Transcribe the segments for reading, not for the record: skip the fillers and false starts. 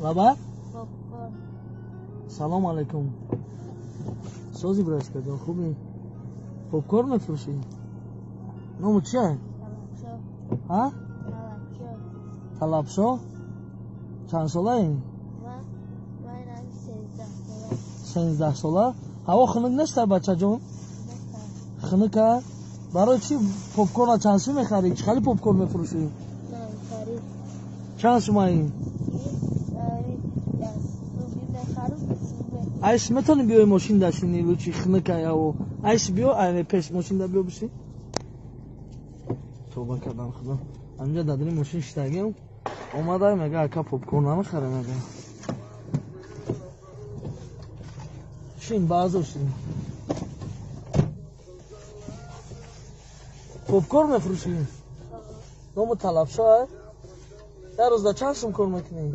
Лаба? Салом алейкум. Сози брашка ҷон, хубӣ? Попкорн мефурӯшӣ? Ному чия? Ҳа? Талабшо? Чанд солаӣ? 13 сола. Ҳаво хунук неста, бачаҷон? Хунука? Барои чӣ попкорна чанд сум мехарӣ? Чӣ хали попкорн мефурӯшӣ? Чанд сумаи? Айс метавонӣ биёи мошин дашини, лучи хунукай ҳаво. Айс биё, ай пеш мошинда биё биши. Тоба кардам, худо. Ҳаминҷа дадини мошин шиштагим. Омадай, мега, ака, попкорн намехарем, мега. Шин, баъзо шин. Попкорн мефурӯшӣ? Ному Талабшо, ай? Як рӯз да чанд сум кор мекунӣ?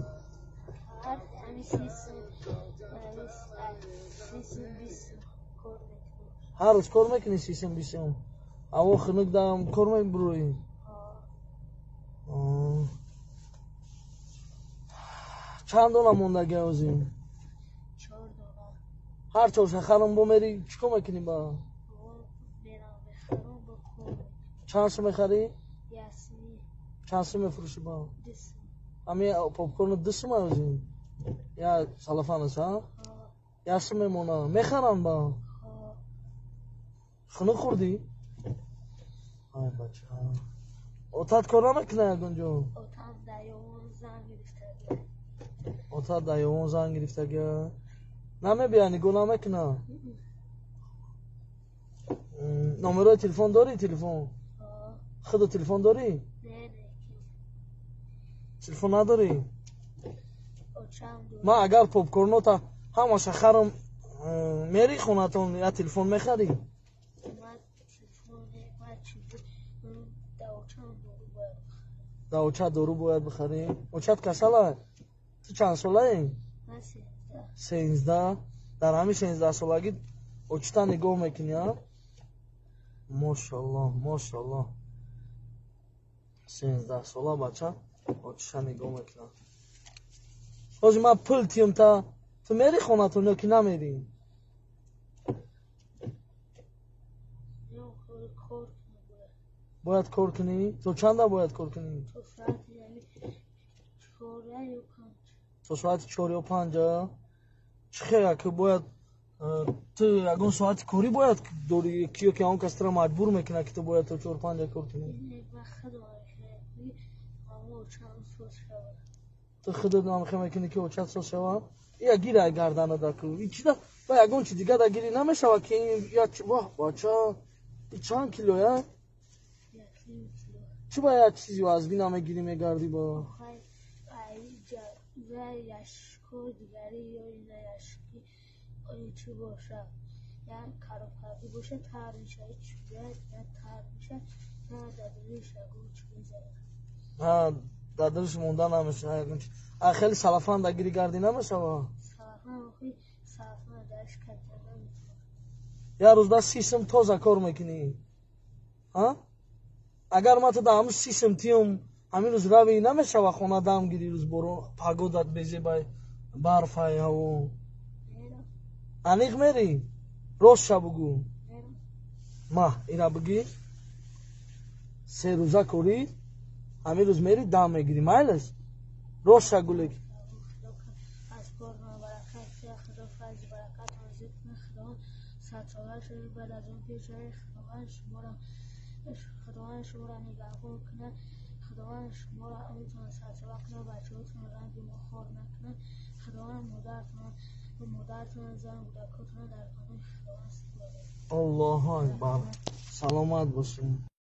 Ҳар рӯз кор мекунӣ 30 сум, 20 сум? Ҳаво хунук дам кор мебурӯӣ? Чанд дона мондаги ҳозир? Ҳар чорша харам, бо мери чӣ кор мекунӣ ба? Чанд сум мехарӣ? Чанд сум мефурӯшӣ ба? Ҳами попкорну 2 сум ҳозир? Я салафанаш, а? 1 сум мемона. Мехарам ба? Хунук хӯрдӣ? Ай бача. Отат кор намекуна ягон ҷо? Отат дар ёвон зан гирифтага? Намебия, нигоҳ намекуна? Номерои телефон дорӣ, телефон? Худо телефон дорӣ? Телефон надорӣ? Ман агар попкорнота ҳамаша харам, мери хонатон, я телефон мехарӣ? Да очат дору бояд бихарӣ? Очат касала? Ту чанд солаӣ? 13. Дар ҳамин 13 солагӣ очита нигоҳ мекунӣ, а? Мошаллоҳ, мошаллоҳ. 13 сола бача очиша нигоҳ мекунад. Ҳозир ман пул тиём та, ту мери хонатон ё ки намерӣ? Бояд кор кунӣ? То чанда бояд кор кунӣ? То соати 4 ё 5-а? Чӣ хел ки бояд, ту ягон соати корӣ бояд дорӣ ки ё ки он кас туро маҷбур мекунад, ки ту бояд то 4-5 кор кунӣ? Ту худат намехоҳӣ мекунӣ, ки очат соз шавад? Я гирай гарданада ку. Чида ба ягон чи дига да гирӣ намешавад, ки я воҳ, бача, и чанд кило, я? Чӣ ба як чизи вазбӣ намегирӣ, мегардӣ ба? Яшко дигари ё ина яшки чӣ бошад, як коробкаги бошад, тар мешавад, чӯя тар мешавад, на дадуниш ягон чӣ мезанад. Дадуниш монда намешавад ягон чи. А хеле салафан да гирӣ гардӣ намешавад? Салафан охи, салафан даш карда наметавонам. Як рӯз да 30 сум тоза кор мекунӣ, а? Агар ман ту да ҳамун 30 сум тиём, ҳамин рӯз рави намешава, хона дам гирӣ, рӯз борон, погодат безебай, барфай ҳаво? Аниқ мерӣ? Ростша бугӯ. Ма ира бигӣ, 3 рӯза корӣ, ҳамин рӯз мери, дам мегирӣ, майлаш? Ростша гулек. Аз корона баракат, худо файзу баракатон зиёд кунад, худованд садсола шавед, баъд аз он пир шавед, худованд шуморо нигаҳбон кунад, худованд шуморо умртон садсола кунад, бачаҳотонро ранги мо хор накунад, худованд модаратон, зан, кӯдакотонро дар паноҳи худованд сипорад. Аллоҳу акбар, саломат бошед.